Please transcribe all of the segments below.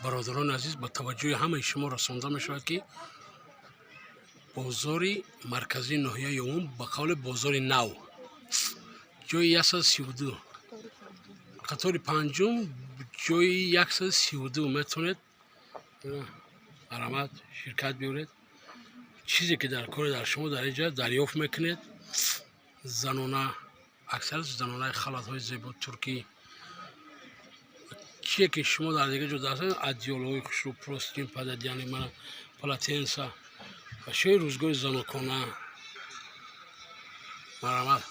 Бародарони азиз, ба таваҷҷӯҳи ҳамаи шумо расонда мешавад, ки бозори марказии ноҳияи Ёвон, ба қавли бозори нав, ҷои 132, қатори панҷум, ҷои 132 метавонед марҳамат, ширкат биёред. Чизе ки дар кори дар шумо, дар инҷа дарёфт мекунед. Занона, аксар занонаи халатҳои зебо, туркӣ, чие ки шумо дар дигар ҷо даст, одеяло ҳои хушрӯ, простынь, пододеяльник, мана полотенца, ашёи рӯзгори занокона. Марҳамат,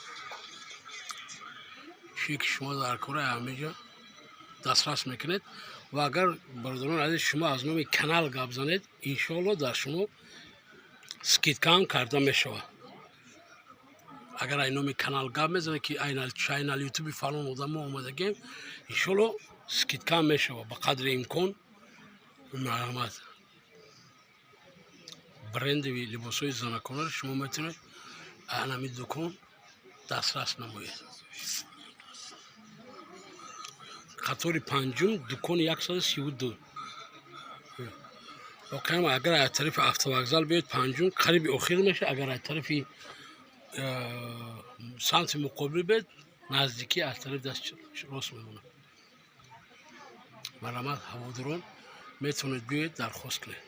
чие ки шумо дар кори, ҳамиҷа дастрас мекунед. Ва агар, бародарони азиз, шумо аз номи канал гап занед, иншоалло, дар шумо скидка ҳам карда мешавад. Агар ай номи канал гап мезанед, ки айнал Ютуби фалон одамо омадагем, иншоалло, скидка ҳам мешавад ба қадри имкон. Марҳамат, брендовый либосҳои занаконаро шумо метавонед анами дукон дастрас намоед. Қатори панҷум, дукони 132. Воқеан, агар аз тарафи автовокзал биёед, панҷум, қариби охир мешавад. Агар аз тарафи самти муқобил биёед, наздикӣ аз тарафи даст рост мемонад. Марҳамат, ҳаводорон, метавонед биёед, дархост кунед.